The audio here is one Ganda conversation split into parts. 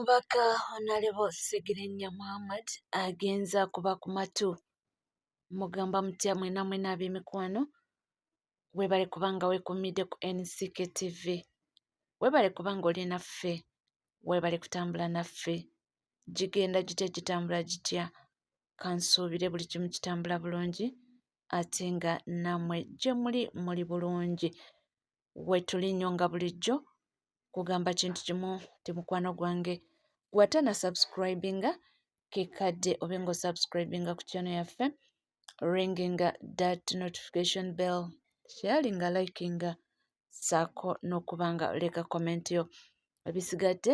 Omubaka Honalebo Ssegirinya Muhammad agenze akuba ku matu. Mugamba mutya mwena mwena ab'emikwano? Weebale kubanga weekuumidde ku NCK TV. Weebale kubanga oli naffe. Weebale kutambula naffe. Gigenda gitya gitambula gitya? Kansuubire buli kimu kitambula bulungi ate nga nammwe gye muli muli bulungi. Wetuli nnyo nga bulijjo kugamba kintu kimu nti mukwano gwange gwatana subscribinga kekadde obe nga osubscribinga ku channel yaffe ringinga that notification bell sharinga likinga saako n'okuba nga oleka comment yo ebisigadde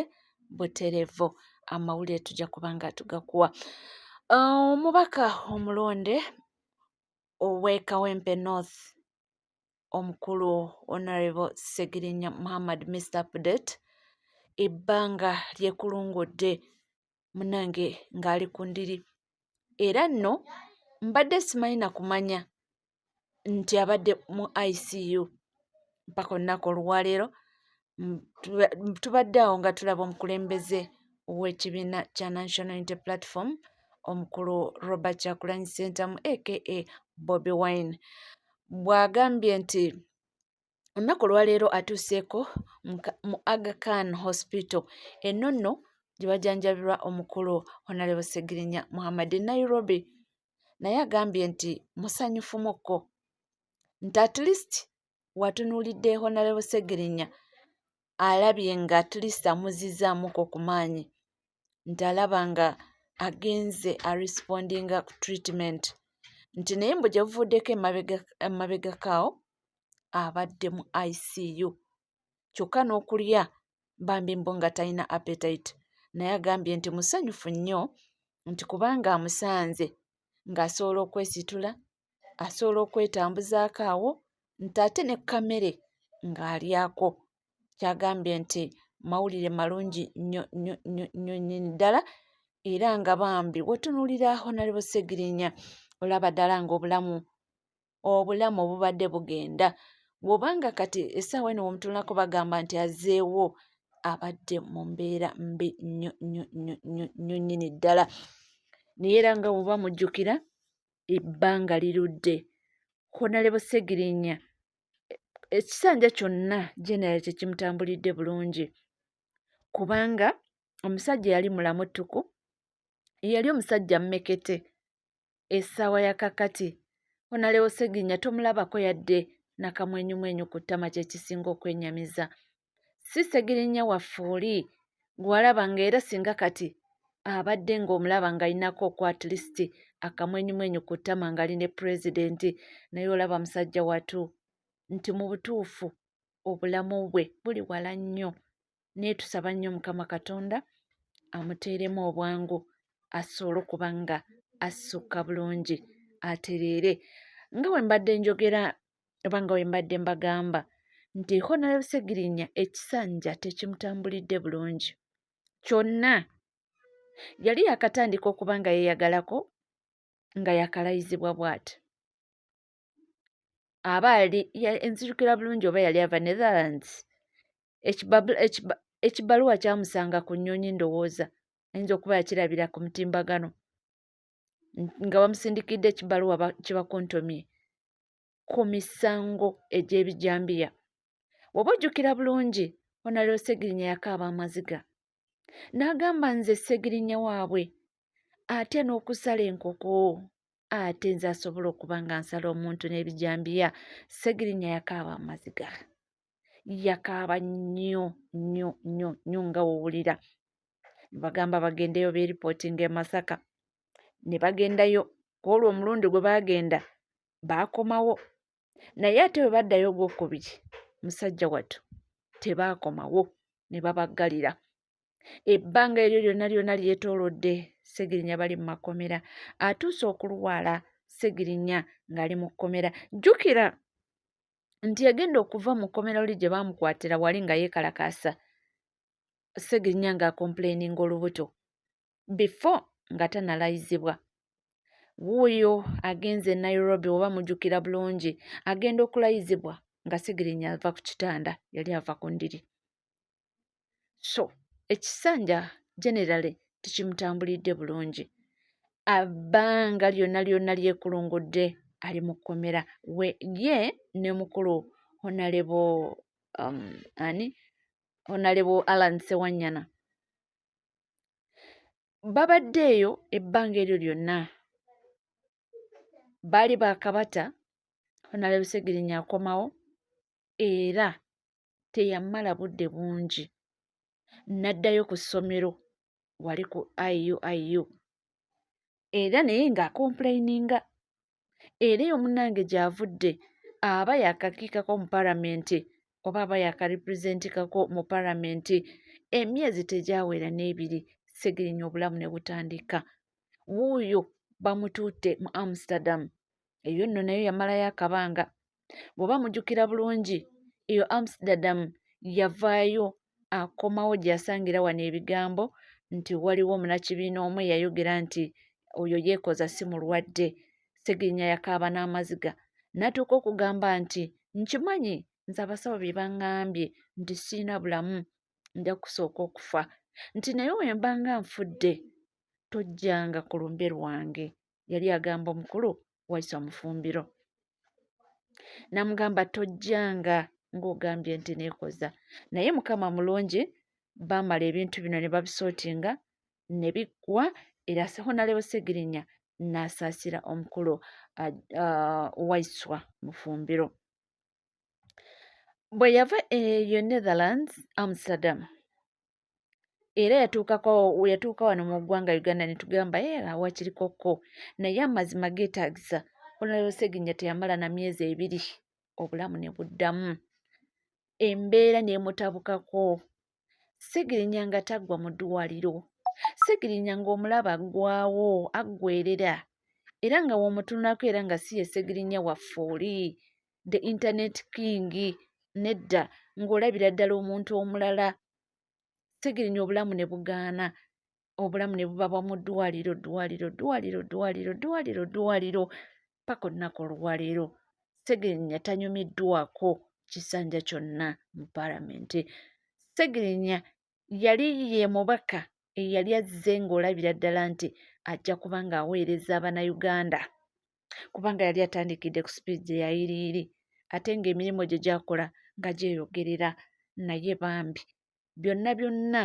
butereevu amawulire tujja kuba nga tugakuwa omubaka omulonde ow'e Kawempe North omukulu Honorable Ssegirinya Muhammad Mister Update ebbanga lyekulungudde munange ng'ali ku ndiri era nno mbadde simanyi na kumanya nti abadde mu ICU mpaka olunaku olwaleero tubadde awo nga tulaba omukulembeze w'ekibiina kya National Unity Platform omukulu Robert Kyagulanyi Ssentamu aka Bobi Wine bw'agambye nti olunaku olwaleero atuuseeko mu Aga Khan Hospital eno nno gye bajanjabirwa omukulu Honalebo Ssegirinya Muhammad e Nairobi naye agambye nti musanyufumukko nti at least watunuulidde Honalebo Ssegirinya alabye nga at least amuzizzaamuko ku maanyi nti alaba nga agenze arespondinga ku treatment nti naye mbu gye buvuddeko emabegako awo abadde mu ICU kyokka n'okulya bambi mbu nga talina appetite naye agambye nti musanyufu nnyo nti kubanga amusanze ng'asobola okwesitula asobola okwetambuzaako awo nti ate ne kamere ng'alyako ky'agambye nti mawulire malungi nnyo nnyo nnyo nnyo nnyini ddala era nga bambi w'otunuulira Honalebo Ssegirinya olaba ddala ng'obulamu obulamu obubadde bugenda bw'oba nga kati essaawa eno w'omutunulako bagamba nti azzeewo abadde mu mbeera mbi nnyo nnyo nnyo nnyo nnyo nnyini ddala naye era nga bw'oba mujjukira ebbanga lirudde Honalebo Ssegirinya ekisanja kyonna general tekimutambulidde bulungi kubanga omusajja yali mulamu ttuku yali omusajja mmekete essaawa ya kakati Honalebo Ssegirinya tomulabako yadde nakamwenyumwenyu ku ttama kye kisinga okwenyamiza si Ssegirinya waffe oli gw'alaba nga era singa kati abadde ng'omulaba ng'alinako oku at least akamwenyumwenyu ku ttama ng'ali ne pulezidenti naye olaba musajja watu nti mu butuufu obulamu bwe buli wala nnyo naye tusaba nnyo Mukama Katonda amuteeremu obwangu asobole okuba nga assukka bulungi atereere nga bwe mbadde njogera oba nga bwe mbadde mbagamba nti Honalebo Ssegirinya ekisanja tekimutambulidde bulungi kyonna yali yakatandika okuba nga yeeyagalako nga yakalayizibwa bw'ati aba ali enzijukira bulungi oba yali ava Netherlands ekibaluwa kyamusanga ku nnyonyi ndowooza ayinza okuba yakirabira ku mutimbagano nga bamusindikidde ekibaluwa kibakontomye ku misango egy'ebijambiya bw'oba ojjukira bulungi Honalebo Ssegirinya yakaaba amaziga n'agamba nze Ssegirinya waabwe ate n'okusala enkoko ate nze asobola okuba nga nsala omuntu n'ebijambiya Ssegirinya yakaaba amaziga yakaaba nnyo nnyo nnyo nnyo nga wowulira ne bagamba bagendeyo beeripootinga e Masaka ne bagendayo ku olwo omulundi gwe baagenda baakomawo naye ate bwe baddayo ogwokubiri musajja wattu tebaakomawo ne babaggalira ebbanga eryo lyonna lyonna lyetoolodde Ssegirinya bali mu makomera atuuse okulwala Ssegirinya ng'ali mu kkomera jjukira nti yagenda okuva mu kkomera oli gye baamukwatira wali nga yeekalakaasa Ssegirinya ng'akompuleyininga olubuto before nga tanalayizibwa wuuyo agenze e Nairobi oba mujjukira bulungi agenda okulayizibwa nga Ssegirinya ava ku kitanda yali ava ku ndiri so ekisanja Generally tekimutambulidde bulungi. Abbanga lyonna lyonna lyekulungudde ali mu kkomera we ye ne mukulu Honalebo ani Honalebo Allan Ssewanyana. Babadde eyo ebbanga eryo lyonna. Baali baakabata Honalebo Ssegirinya akomawo era teyamala budde bungi n'addayo ku ssomero wali ku IUIU era naye ng'akompuleyininga era eyo munnange gy'avudde aba yaakakiikako mu palamenti oba aba yaakaripurezentikako mu palamenti emyezi tegyawera n'ebiri Ssegirinya obulamu ne butandika. Wuuyo bamututte mu Amsterdam eyo nno nayo yamalayo akabanga. Bw'oba mujjukira bulungi eyo Amsterdam yavaayo akomawo gye yasangira wano ebigambo nti waliwo munakibiina omu eyayogera nti oyo yeekoza si mulwadde. Ssegirinya yakaaba n'amaziga n'atuuka okugamba nti nkimanyi nze abasawo bye baŋŋambye nti sirina bulamu nja kusooka okufa nti naye we mba nga nfudde tojjanga ku lumbe lwange. Yali agamba omukulu Waiswa Mufumbiro n'amugamba tojjanga ng'ogambye nti neekoza. Naye Mukama mulungi baamala ebintu bino ne babisootinga ne biggwa era Honalebo Ssegirinya n'asaasira omukulu Waiswa Mufumbiro. Bwe yava eyo Netherlands, Amsterdam era yatuukako yatuuka wano mu ggwanga Uganda ne tugamba ye awakirikokko naye amazima geetaagisa Honalebo Ssegirinya teyamala na myezi ebiri obulamu ne buddamu embeera n'emutabukako. Ssegirinya nga taggwa mu ddwaliro. Ssegirinya ng'omulaba aggwawo aggweerera era nga w'omutunulako era nga si ye Ssegirinya waffe oli the internet king nedda ng'olabira ddala omuntu omulala. Ssegirinya obulamu ne bugaana obulamu ne buba bwa mu ddwaliro ddwaliro ddwaliro ddwaliro ddwaliro ddwaliro paka olunaku olwaleero. Ssegirinya tanyumiddwako kisanja kyonna mu palamenti. Ssegirinya yali ye mubaka eyali azze ng'olabira ddala nti ajja kuba ng'aweereza Bannayuganda kubanga yali atandikidde ku sipiidi ya yiriiri ate ng'emirimu gye gy'akola nga gyeyogerera naye bambi byonna byonna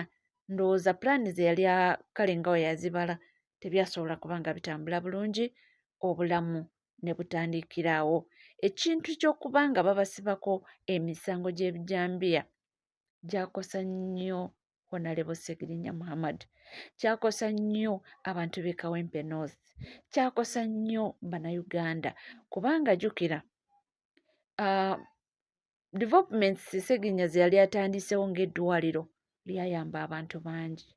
ndowooza pulaani ze yali kale nga we yazibala tebyasobola kuba nga bitambula bulungi obulamu ne butandikira awo. Ekintu ky'okuba nga babasibako emisango gy'ebijambiya gyakosa nnyo Honalebo Ssegirinya Muhammad, kyakosa nnyo abantu b'e Kawempe North, kyakosa nnyo Bannayuganda kubanga jjukira developments Ssegirinya ze yali atandiseewo ng'eddwaliro lyayamba abantu bangi.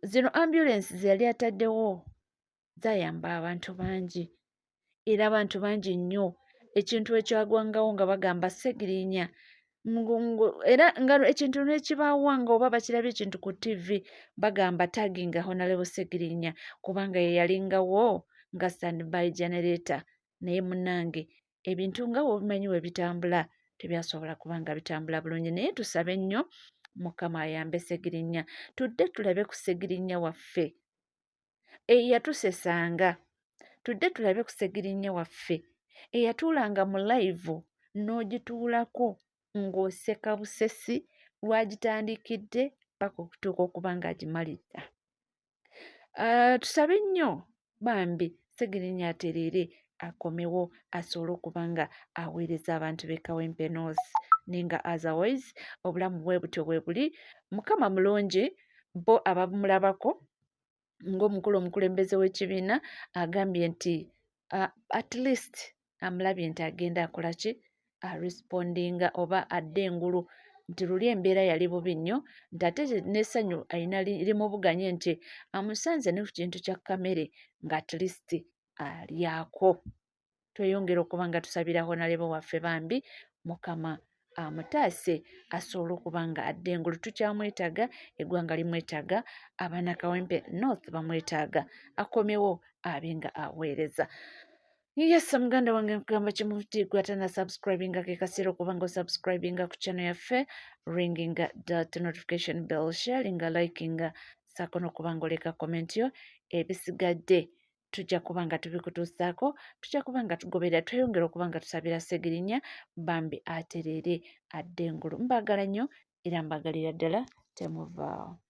Zino ambulensi ze yali ataddewo zayamba abantu bangi era abantu bangi nnyo ekintu ekyagwangawo nga bagamba Ssegirinya era nga ekintu n'ekibaawa nga oba bakirabye ekintu ku ttivi bagamba taginga Honalebo Ssegirinya kubanga ye yalingawo nga standby generator naye munnange ebintu nga bw'obimanyi bwe bitambula tebyasobola kuba nga bitambula bulungi naye tusabe nnyo Mukama ayambe Ssegirinya tudde tulabe ku Ssegirinya waffe eyatusesanga tudde tulabe ku Ssegirinya waffe eyatuulanga mu live n'ogituulako ng'oseka busesi lw'agitandikidde paka okutuuka okuba ng'agimalidda. Tusabe nnyo bambi Ssegirinya atereere akomewo asobole okuba nga aweereza abantu b'e Kawempe North naye nga otherwise obulamu bwe butyo bwe buli. Mukama mulungi bo abamulabako ng'omukulu omukulembeze w'ekibiina agambye nti at least amulabye nti agenda akola ki arespondinga oba adda engulu nti luli embeera yali bubi nnyo nti ate n'essanyu alina limubuganye nti amusanze ne ku kintu kya kamere nga at least alyako. Tweyongere okuba nga tusabira Honalebo waffe bambi Mukama amutaase asobole okuba nga adda engulu. Tukyamwetaaga, eggwanga limwetaaga, abana Kawempe North bamwetaaga akomewo abe nga aweereza. Yes, muganda wange, nkugamba kimu nti gwe atana subscribinga, ke kaseera okuba nga osubscribinga ku channel yaffe, ringinga that notification bell, sharinga, likinga, saako n'okuba nga oleka comment yo. Ebisigadde tujja kuba nga tubikutuusaako, tujja kuba nga tugoberera, tweyongera okuba nga tusabira Ssegirinya bambi atereere adde engulu. Mbaagala nnyo era mbagalira ddala, temuvaawo.